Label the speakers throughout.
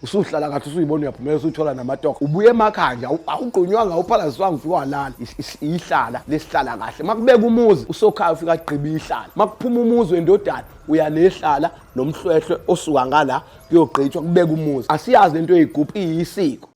Speaker 1: Usuhlala kahle, usuyibona uyaphumela, usuthola namatoko, ubuye emakhaya nje, awugqunywanga, awuphalaziswanga, ufike walala. Ihlala lesihlala kahle. Makubeka umuzi usokhaya ufika agqibe ihlala. Makuphuma umuzi wendodana uya nehlala nomhlwehlwe osuka ngala kuyogqitshwa kubeka umuzi. Asiyazi lento eyigubhu, iyisiko.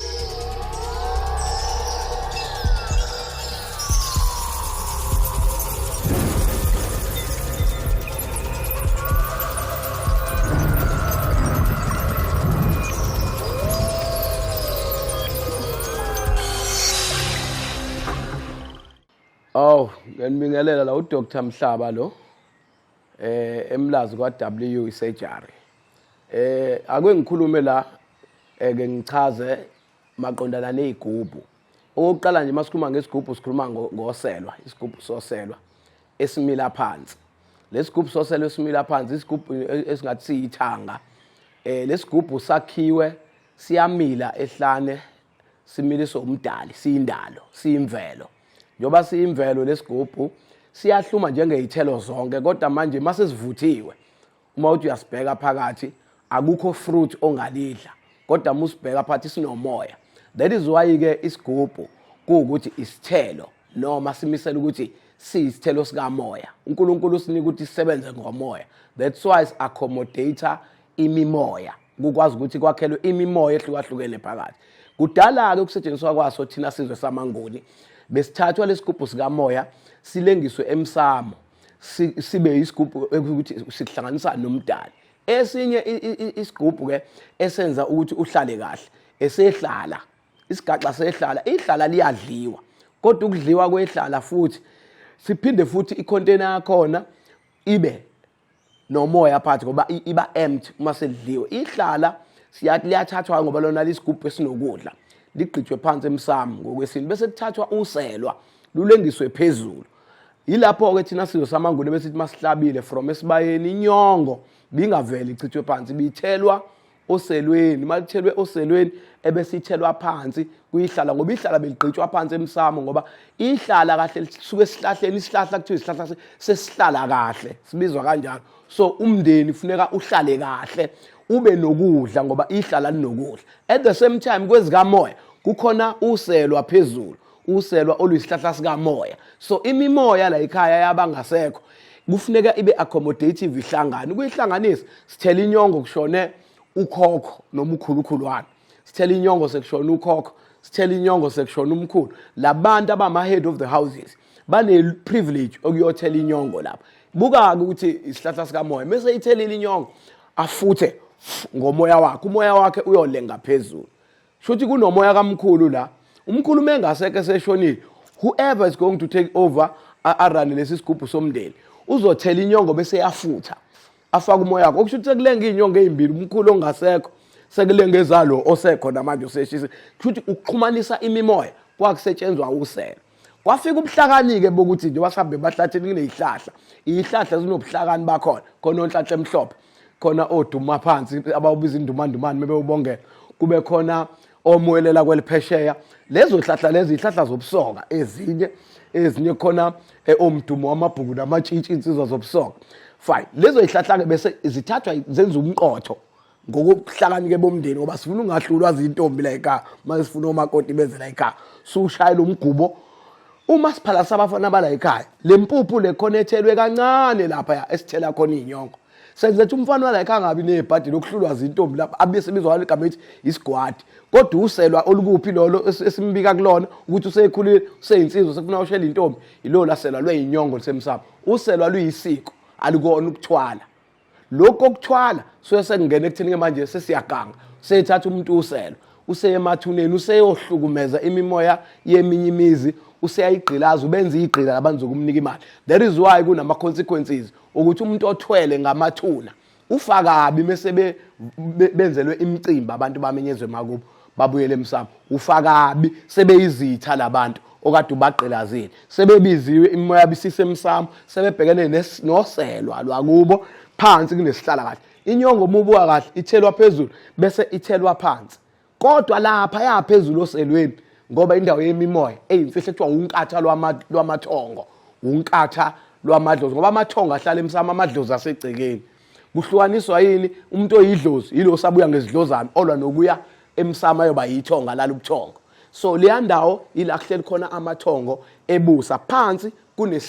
Speaker 1: Oh, ngiyanibingelela la uDr Mhlaba lo eMlazi kwa W surgery. Ake ngikhulume la ke ngichaze maqondana nezigubhu. Okokuqala nje masikhuluma ngesigubhu sikhuluma ngoselwa, isigubhu soselwa esimila phansi. Lesigubhu soselwa esimila phansi isigubhu esingathi siyithanga. Lesigubhu sakhiwe siyamila ehlane, similiswe umdali, siyindalo, siyimvelo. Njengoba siyimvelo lesigubhu siyahluma njengezithelo zonke, kodwa manje mase sivuthiwe uma uthi uyasibheka phakathi akukho fruit ongalidla, kodwa uma usibheka phakathi sinomoya. That is why ke isigubhu kuwukuthi isithelo, noma simisela ukuthi siyisithelo sikamoya. uNkulunkulu usinika ukuthi sisebenze ngomoya. That's why accommodate imimoya, kukwazi ukuthi kwakhelwe imimoya ehlukahlukene phakathi. Kudala-ke ukusetshenziswa kwaso thina sizwe samaNguni besithathwa lesigubhu sikamoya silengiswe emsamo, sibe isigubhu ukuthi sihlanganisa nomdali. Esinye isigubhu ke esenza ukuthi uhlale kahle esehlala isigaxa sehlala. Ihlala liyadliwa, kodwa ukudliwa kwehlala futhi siphinde futhi icontainer yakhona ibe nomoya phakathi, ngoba iba empty uma selidliwe ihlala. Siyathi liyathathwa ngoba lona lisigubhu esinokudla, ligqitshwe phansi emsamo ngokwesintu, bese kuthathwa uselwa lulengiswe phezulu. Yilapho-ke thina sizwe samaNguni besithi masihlabile from esibayeni, inyongo bingavele ichithwe phansi, bithelwa oselweni. Uma lithelwe oselweni ebese ithelwa phansi kuyihlala, ngoba ihlala beligqitshwa phansi emsamo, ngoba ihlala kahle lisuke esihlahleni. Isihlahla kuthiwa isihlahla sesihlala kahle, sibizwa kanjalo. So umndeni kufuneka uhlale kahle, ube nokudla, ngoba ihlala linokudla. At the same time kwezikamoya kukhona uselwa phezulu, uselwa oluyisihlahla sikamoya. So imimoya la ekhaya yabangasekho kufuneka ibe accommodative, ihlangane. Ukuyihlanganisa sithela inyongo kushone ukhokho noma ukhulukhulwana, sithela inyongo sekushona ukhokho, sithela inyongo sekushona umkhulu. Labantu abama head of the houses bane privilege okuyothela inyongo lapha. Buka-ke ukuthi isihlahla sikamoya mese ithelile inyongo, afuthe ngomoya wakhe, umoya wakhe uyolenga phezulu. Shuthi kunomoya kamkhulu la. Umkhulu mengaseke eseshonile, whoever is going to take over arane lesi sigubhu somndeni uzothela inyongo bese yafutha afake umoya wakhe. Okusho ukuthi sekulenga iy'nyongo ey'mbili, umkhulu ongasekho sekulenga ezalo osekhona manje useshisa. Kusho ukuthi ukuxhumanisa imimoya kwakusetshenzwa uselo. Kwafika ubuhlakani-ke bokuthi nje wasihambe emahlathini kuney'hlahla, iy'hlahla zinobuhlakani bakhona, khona onhlanhla emhlophe, khona oduma phansi abawubiza indumandumane mebewubongela, kube khona omuwelela kweliphesheya. Lezo hlahla lezi ihlahla zobusoka, ezinye khona omdumo wamabhuku namatshitshi, insizwa zobusoka. Fine, lezo zihlahla-ke bese zithathwa zenza umqotho ngokobuhlakani-ke bomndeni, ngoba sifuna ungahlulwa zintombi la ekhaya. Uma sifuna omakoti beze la ekhaya, sushayela umgubo uma siphala sabafana bala ekhaya. Le mpuphu le khona ethelwe kancane lapha esithela khona iy'nyongo, senze ukuthi umfana wala ekhaya angabi nebhadi lokuhlulwa zintombi lapha, abe sebizwa ngalo igama ethi isigwadi. Kodwa uselwa olukuphi lolo esimbika kulona ukuthi usekhulile, useyinsizwa, sekufuna ushela intombi? Yilolo laselwa lweyinyongo lisemsamo. Uselwa luyisiko, alikona ukuthwala. Lokhu kokuthwala suke sekungena ekutheni-ke manje sesiyaganga, sethatha umuntu uselo useye emathuneni, useyohlukumeza imimoya yeminye imizi, useyayigqilaza, ubenza igqila labantu zokumnika imali. That is why kunama-consequences ukuthi umuntu othwele ngamathuna ufa kabi mese benzelwe imicimbi, abantu bamenyezwe emakubo babuyele emsamo. Ufa kabi sebeyizitha labantu okade ubagqilazile, sebebiziwe imimoya bisisemsamo, sebebhekene noselwa lwakubo phansi kunesihlala kahle. Inyongo uma ubuka kahle ithelwa phezulu bese ithelwa phansi, kodwa lapha yaphezulu oselweni, ngoba indawo yemimoya eyimfihlo ekuthiwa unkatha lwamathongo, unkatha lwamadlozi, ngoba amathongo ahlala emsamo, amadlozi asegcekeni. Kuhlukaniswa yini? Umuntu oyidlozi yilo osabuya ngezidlozana olwa nokuya emsamo ayoba yithonga lala ubuthongo. So leya ndawo ila kuhleli khona amathongo ebusa. Phansi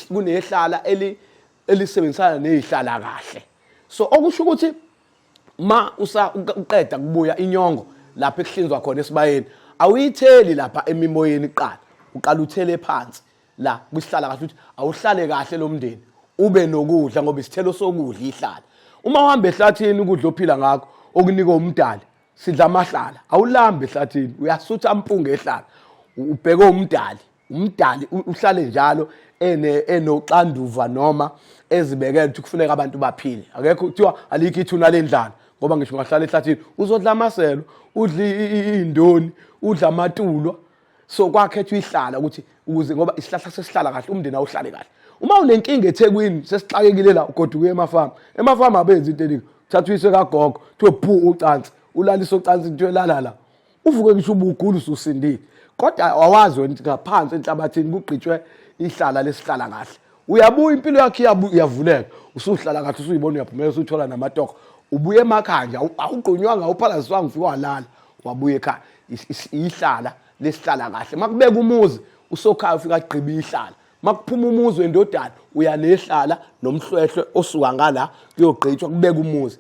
Speaker 1: kunehlala elisebenzisana nezihlala kahle. So okusho ukuthi ma uqeda kubuya inyongo lapha ekuhlinzwa khona esibayeni, awuyitheli lapha emimoyeni kuqala, uqala uthele phansi la kwisihlala kahle, ukuthi awuhlale kahle lo mndeni ube nokudla, ngoba isithelo sokudla ihlala. Uma uhamba ehlathini, ukudla ophila ngakho okunikwa umdali, sidla amahlala, awulambi ehlathini, uyasutha ampunga ehlala, ubheke umdali. Umdali uhlale njalo ene enoxanduva noma ezibekele ukuthi kufuneka abantu baphile. Akekho kuthiwa alikho ithuna lendlala, ngoba ngisho ungahlala ehlathini uzodla amaselo, udla iy'ndoni, udla amatulwa. So kwakhethwa ihlala ukuthi ukuze, ngoba isihlahla sesihlala kahle, umndeni awuhlale kahle. Uma unenkinga eThekwini, sesixakekile la, ugoduka uye emafamu. Emafamu abenzi into eningi, uthatha uyise kagogo, kuthiwe phu ucansi, ulalise ucansi, kuthiwe lala la, uvuke ngisho ubugula ususindile, kodwa awazi wena ukuthi ngaphansi enhlabathini kugqitshwe ihlala lesihlala kahle. Uyabuya, impilo yakho iyavuleka, usuhlala kahle, usuyibona uyaphumela, usuthola namatoko, ubuye emakhaya nje, awugqunywanga, awuphalaziswanga, ufike walala, wabuya ekhaya. Ihlala lesihlala kahle. Makubeka umuzi, usokhaya ufika agqibe ihlala. Makuphuma umuzi wendodana, uya nehlala nomhlwehlwe osuka ngala kuyogqitshwa, kubeka umuzi.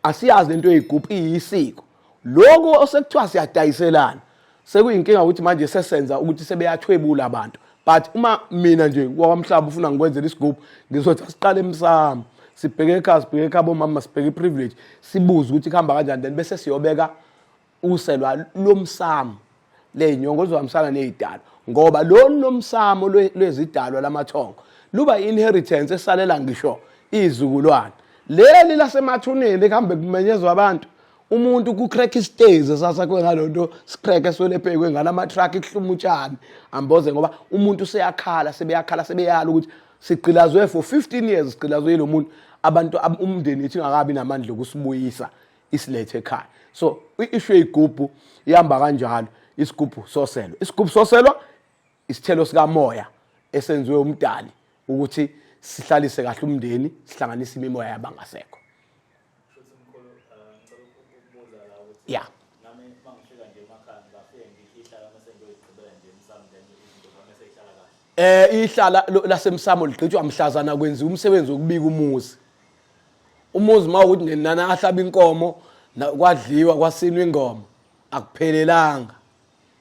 Speaker 1: Asiyazi lento yeyigubhu, iyisiko lokhu osekuthiwa siyadayiselana. Sekuyinkinga ukuthi manje sesenza ukuthi sebeyathwebula abantu, but uma mina nje wakwamhlaba ufuna ngikwenzela isigubhu, ngizothi asiqale emsamo, sibheke ekhaya, sibheke ekhaya bomama, sibheke i-privilege, sibuze ukuthi kuhamba kanjani, then bese siyobeka uselwa lomsamo ley'nyongo oluzohambisana ney'dalwa, ngoba lolu lomsamo lwezidalwa lamathongo luba i-inheritance esalela ngisho iy'zukulwane. Leli lasemathuneni ekuhambe kumenyezwa abantu, umuntu ku-crack isitezi esasakhiwe ngalo nto, si-crack eswele phekwe ngala ama-truck, kuhluma utshani amboze, ngoba umuntu useyakhala, sebeyakhala, sebeyala ukuthi sigqilazwe for 15 years, sigqilazwe yilo muntu. Abantu umndeni ithi ingakabi namandla okusibuyisa isilethe ekhaya. So i-issue yeyigubhu ihamba kanjalo. Isigubhu soselwa, isigubhu soselwa isithelo sikamoya esenziwe umdali ukuthi sihlalise kahle umndeni, sihlanganise imimoya yabangasekho.
Speaker 2: Shuthi mkhulu, ngicela ukubuza la ukuthi nami mangifika nje emakhaya ngafike ngihlala mase ngiyoyigqibela nje emsamo, then izinto zami seyihlala kahle.
Speaker 1: Ihlala lasemsamo ligqitshwa mhlazana kwenziwa umsebenzi wokubika umuzi. Umuzi uma ukuthi nenana ahlaba inkomo, kwadliwa, kwasinwa ingoma, akuphelelanga.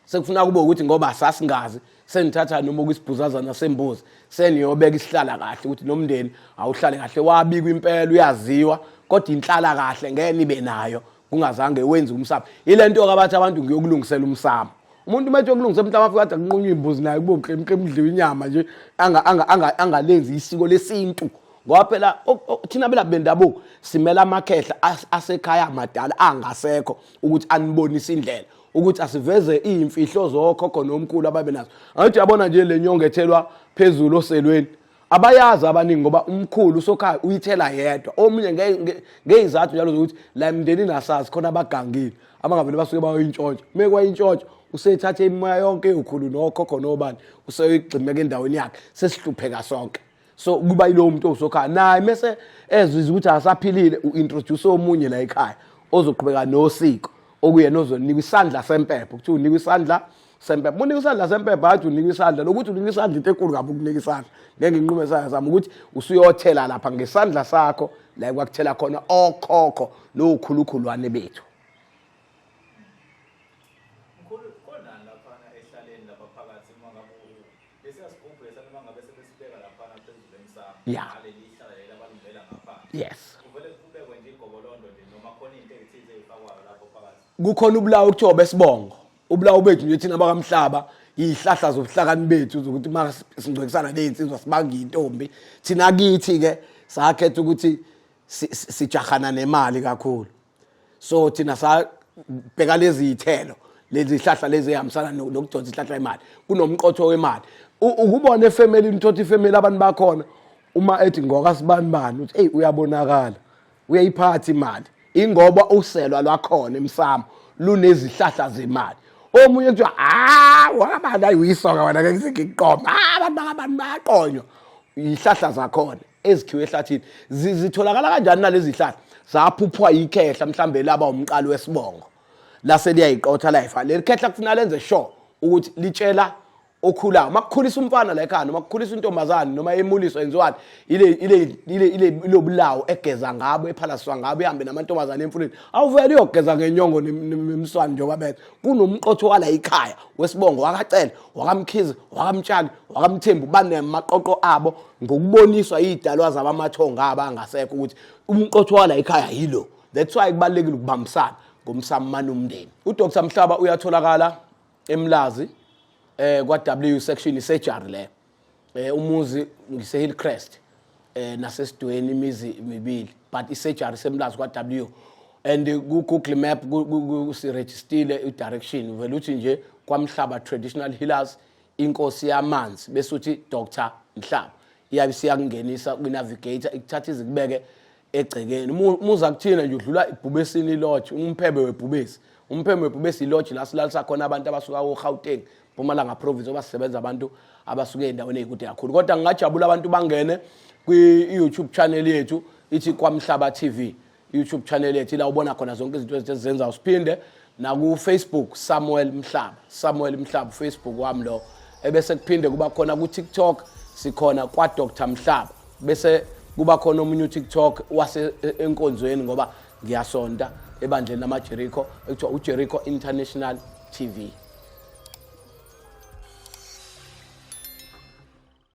Speaker 1: Sekufuna kube ukuthi ngoba sasingazi, senithatha noma okwisibhuzazana sembuzi, seniyobeka isihlala kahle ukuthi nomndeni awuhlale kahle. Wabikwa impela, uyaziwa, kodwa inhlala kahle ngeke nibe nayo kungazange wenze umsamo. Ile nto kabathi abantu ngiyokulungisela umsamo. Umuntu uma ethi uyokulungisa umhlaba, afike kade kunqunywa imbuzi naye, kube uqemqem, kudliwa inyama nje, angalenzi isiko lesintu, ngoba phela thina belaphi bendabuko simela amakhehla asekhaya amadala angasekho ukuthi anibonise indlela, ukuthi asiveze iy'mfihlo zokhokho nomkhulu ababe nazo. Angithi uyabona nje le nyongo ethelwa phezulu oselweni, abayazi abaningi, ngoba umkhulu usokhaya uyithela yedwa, omunye ngey'zathu njalo zokuthi la emndenini asazi khona abagangile abangavele basuke bayoyintshontsha. Uma kwayintshontsha, usethathe imimoya yonke yokhulu nokhokho nobani, useyoyigximeka endaweni yakhe, sesihlupheka sonke. So kuba yilowo muntu owusokhaya naye mese ezwiza ukuthi asaphilile, u-introduce omunye la ekhaya ozoqhubeka nosiko, okuyena ozonikwa isandla sempepho. Kuthiwa unikwa isandla sempepho. Unikwa isandla sempepho, hathi unikwa isandla lokuthi unikwa isandla, into enkulu kabi ukunika isandla, ngeke nginqume sandla sami ukuthi usuyothela lapha ngesandla sakho la kwakuthela khona okhokho nokhulukhulwane bethu.
Speaker 2: Mkhulu, khona laphana ehlaleni lapha phakathi, uma ngabe lesiya sigubhu lesa, noma ngabe sebesibeka laphana phezulu emsamo, naleli ihlala leli abalungela ngaphansi, kuvele kubekwe nje igobolondo nje, noma khona into eyithize eyifakwayo lapho phakathi?
Speaker 1: Kukhona ubulawo okuthiwa besibongo, ubulawo bethu nje thina bakamhlaba, iy'hlahla zobuhlakani bethu zokuthi uma singcwekisana ney'nsizwa sibanga iy'ntombi. Thina kithi-ke sakhetha ukuthi sijahana nemali kakhulu, so thina sabheka lezi yithelo, lezi zihlahla lezi ehambisana nokudonsa ihlahla imali, kunomqotho wemali. Ukubona efemelini, uthothi ifemeli abantu bakhona uma ethi ngokasibani bani, uthi eyi, uyabonakala uyayiphatha imali, ingoba uselwa lwakhona emsamo lunezihlahla zemali. Omunye kuthiwa, ah, wakabani, ayi, uyisoka wena, ngeke ngikuqoma. Ah, abantu bakabani bayaqonywa izihlahla zakhona ezikhiwe ehlathini. Zitholakala kanjani nalezi zihlahla? Zaphuphwa yikhehla mhlambe laba umqali wesibongo. Lase liyayiqotha la ifa. Leli khehla kufuna lenze sure ukuthi litshela okhulayo makukhulisa umfana la ekhaya noma kukhulisa intombazane noma emuliswa yenziwani ile ile ile ile ilobulawo egeza ngabo ephalaswa ngabo ihambe namantombazane emfuleni awuvele uyogeza ngenyongo nemswani njengoba bethe kunomqotho wala ikhaya wesibongo wakacele wakamkhize wakamtshali wakamthembu banemaqoqo abo ngokuboniswa idalwa zabamathonga abangasekho ukuthi umqotho wala ikhaya yilo. That's why kubalekile ukubambisana ngomsamano umndeni. UDr Mhlaba uyatholakala eMlazi kwa W section isurgery le. Umuzi ngise Hillcrest nasesidweni imizi mibili, but isurgery semlazi kwa W, and ku Google Map siregistile i direction vele uthi nje kwaMhlaba Traditional Healers, inkosi yamanzi, bese uthi Dr Mhlaba, iyabe siyakungenisa kwi navigator, ikuthatha izikubeke egcekeni. Umuza kuthina nje udlula ibhubesini lodge, umphebe webhubesi. Umphebe webhubesi ilodge la silalisa khona abantu abasuka ko-Gauteng, Mpumalanga province, oba sisebenza abantu abasuke ey'ndaweni ey'kude kakhulu. Kodwa ngingajabula abantu bangene kwi-YouTube channel yethu, ithi Kwamhlaba TV YouTube channel yethu, ila ubona khona zonke izinto ezethu esizenzayo. Siphinde naku-Facebook, Samuel Mhlaba, Samuel Mhlaba Facebook wami lo. Ebese kuphinde kuba khona ku-TikTok, sikhona kwa-Dr Mhlaba. Bese kuba khona omunye uTikTok wase enkonzweni, ngoba ngiyasonta ebandleni lamaJericho, ekuthiwa uJericho International TV.